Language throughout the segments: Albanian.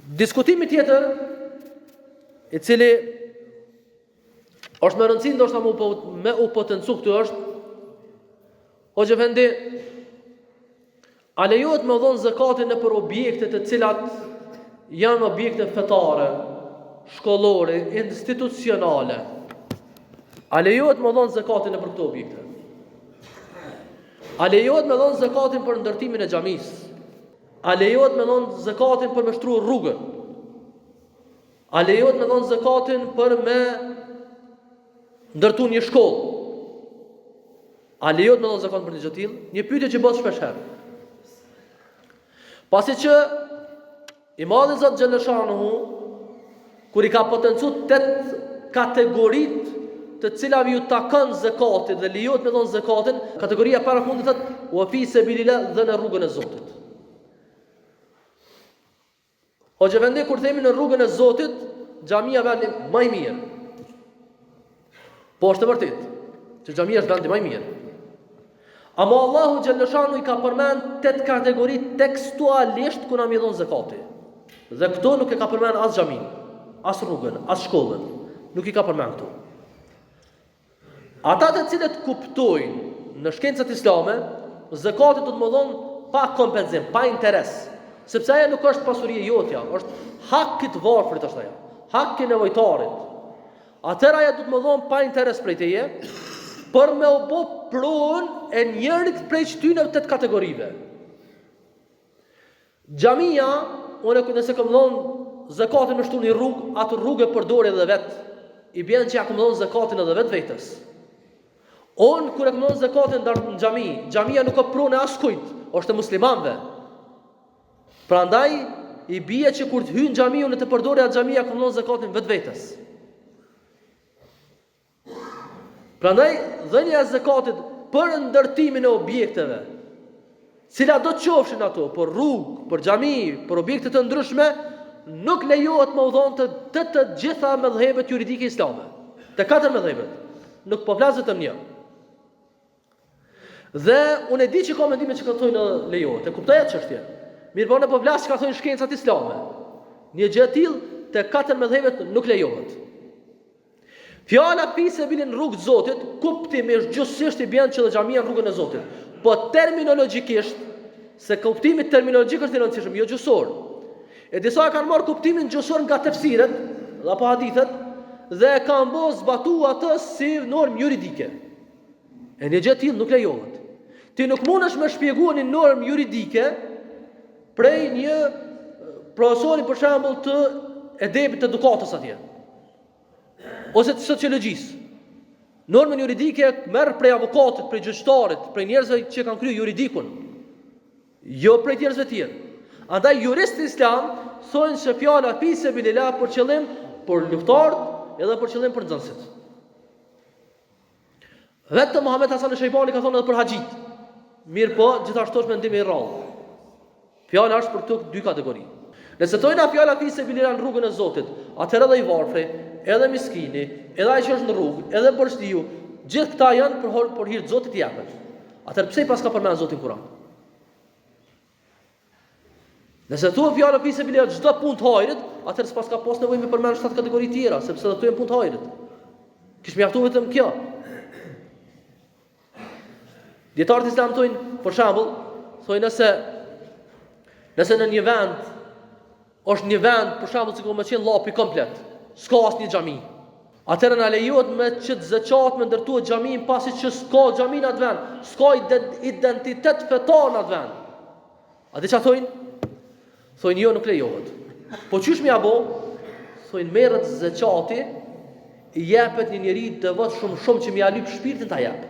Diskutimi tjetër, i cili është me rëndësi ndoshta me u, po, me u potencu këtu është, hoxhë efendi, a lejohet me dhonë zekatin nëpër objekte të cilat janë objekte fetare, shkollore, institucionale, a lejohet me dhonë zekatin nëpër këto objekte? A lejohet me dhonë zekatin për ndërtimin e xhamisë? A lejohet me dhonë zekatin për me shtru rrugën? A lejohet me dhonë zekatin për me ndërtu një shkollë? A lejohet me dhonë zekatin për një gjë të tillë? Një pyetje që bëhet shpesh herë. Pasi që i madhi Zot xhelleshanuhu kur i ka potencu tetë kategoritë të cilave ju takon zekati dhe lejohet me dhonë zekatin, kategoria e parafundit thotë wa fi sabilillah dhe në rrugën e Zotit. Hoxhë efendi kur themi në rrugën e Zotit, xhamia vendi më i mirë. Po është e vërtetë që xhamia është vendi më i mirë. Ama Allahu xhelleshanuhu i ka përmend tetë kategori tekstualisht ku na me dhon zekati. Dhe këto nuk e ka përmend as xhaminë, as rrugën, as shkollën. Nuk i ka përmend këto. Ata të cilët kuptojnë në shkencat islame, zekati duhet me dhon pa kompenzim, pa interes, sepse ajo nuk është pasuri e jotja, është hak i të varfrit është ajo, hak i nevojtarit. Atëherë ajo duhet me dhon pa interes prej teje, për me u bo pronë e njërit prej qëtyne tetë kategorive. Xhamia, unë nëse kom dhonë zekatin me shtru një rrugë, atë rrugë e përdori edhe vetë. I bjen që ja kom dhonë zekatin edhe vetë vetës. Unë kur e kom dhonë zekatin në xhami, xhamia nuk o pronë e askujt, është e muslimanve. Prandaj, i bie që kur të hy në xhami, unë të përdori atë xhami, ja kom dhonë zekatin vetë vetës. Prandaj dhënia e zekatit për ndërtimin e objekteve, cilado qofshin ato, për rrugë, për xhami, për objekte të ndryshme, nuk lejohet me u dhonë te të, të gjitha medhhebet juridike islame. Të katër medhhebet. Nuk po flas vetëm një. Dhe unë e di që ka mendime që kanë thonë lejohet, e kuptoj atë çështje. Mirëpo unë po flas çka thonë shkencat islame. Një gjë e tillë te katër medhhebet nuk lejohet. Fjala fi sebil në rrugë të Zotit, kuptimisht gjuhësisht i bjen që dhe xhamia në rrugën e Zotit. Po terminologjikisht, se kuptimi terminologjik është i rëndësishëm, jo gjuhësor. E disa e kanë marrë kuptimin gjuhësor nga tefsiret dhe apo hadithet dhe e kanë bo zbatu atë si normë juridike. E një gjë e tillë nuk lejohet. Ti nuk mundesh me shpjegu një normë juridike prej një profesori për shembull të edebit të edukatës atje. Ose të sociologjisë. Normën juridike merr prej avokatit, prej gjyqtarit, prej njerëzve që kanë kryer juridikun. Jo prej njerëzve të tjerë. Andaj juristët islam thonë se fjala fi sebililah për qëllim për luftëtarët edhe për qëllim për nxënësit. Vetëm Muhammed Hasan e Shejbani ka thonë edhe për haxhit. Mirëpo, gjithashtu është mendim i rrallë. Fjala është për këto dy kategori. Nëse thojna fjala fi sebililah në rrugën e Zotit, atëherë edhe i varfri, edhe miskini, edhe ai që është në rrugë, edhe borxhliu, gjithë këta janë për për hir të Zotit jepen. Atëherë pse i paska përmend Zoti n'Kur'an? Nëse thua fjala fi sebililah çdo punë të hajrit, atëherë s'paska pas nevojë me përmend shtatë kategori tjera, sepse edhe këto janë punë të hajrit. Kish mjaftu vetëm kjo. Dijetarët islam thonë, për shembull, thonë nëse nëse në një vend është një vend, për shembull, sikur me qenë llapi komplet, s'ka asnjë xhami. Atëherë na lejohet me qit zeqat me ndërtu xhaminë pasi që s'ka xhami në atë vend, s'ka identitet fetar në atë vend. A di çka thojnë? Thojnë jo nuk lejohet. Po qysh me ja bo? Thojnë merret zeqati, i jepet një njeri të devotshëm shumë që me ja lyp shpirtin ta jep.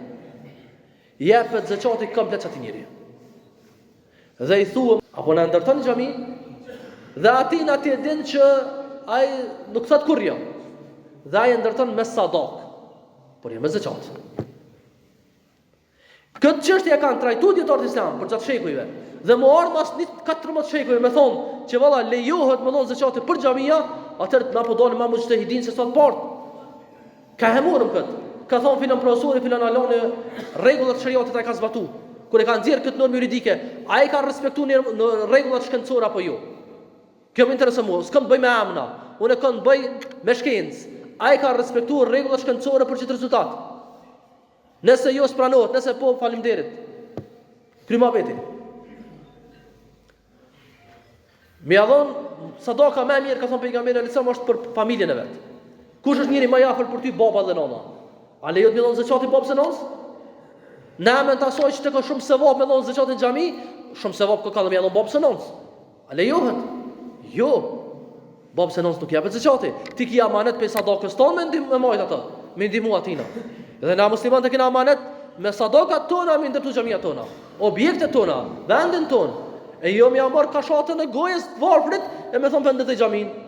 I jepet zeqati komplet qatij njeri. Dhe i thua, apo na ndërton një xhami? Dhe ati në ati e din që ai nuk thot kurrë jo. Dhe ai e ndërton me sadak. Por jo me zeqat. Këtë çështje e kanë trajtu dijetarët islam përgjatë shekujve. Dhe me ardhë mas një 14 shekujve me thonë që valla lejohet me dhonë zeqate për xhamia, atëherë na po dalim ma muxhtehidin se sa të parët. Ka e morëm këtë. Ka thonë filan profesori, filan alani, rregullat e sheriatit ai ka zbatu. Kur e ka nxjerr këtë normë juridike, a i ka respektu në, në rregullat shkencore apo jo? Kjo më intereson mua, s'kam të bëj me emna. Unë kam të bëj me shkencë. A i ka respektuar rregullat shkencore për qët rezultat? Nëse jo s'pranohet, nëse po faleminderit. Kry muhabeti. Me ia dhon sadaka më e mirë ka thënë pejgamberi alejhi selam është për familjen e vet. Kush është njeri më i afërt për ty baba dhe nana? A lejohet me dhon zeqatin babës e nënës? Në emër të asaj që të ka shumë sevap me dhon zeqatin në xhami, shumë sevap ka ka dhe me dhon babës e nënës. A lejohet? Jo. Babës e nënës nuk jepet zeqati. Ti ki amanet prej sadakës tonë me ndim me majt ato, me ndihmu atina. Dhe na muslimanët e kena amanet me sadakat tona me ndërtu xhamiat tona, objektet tona, vendin tonë. E jo me ia marr kashatën e gojës të varfrit e me thonë po ndërtoj xhaminë.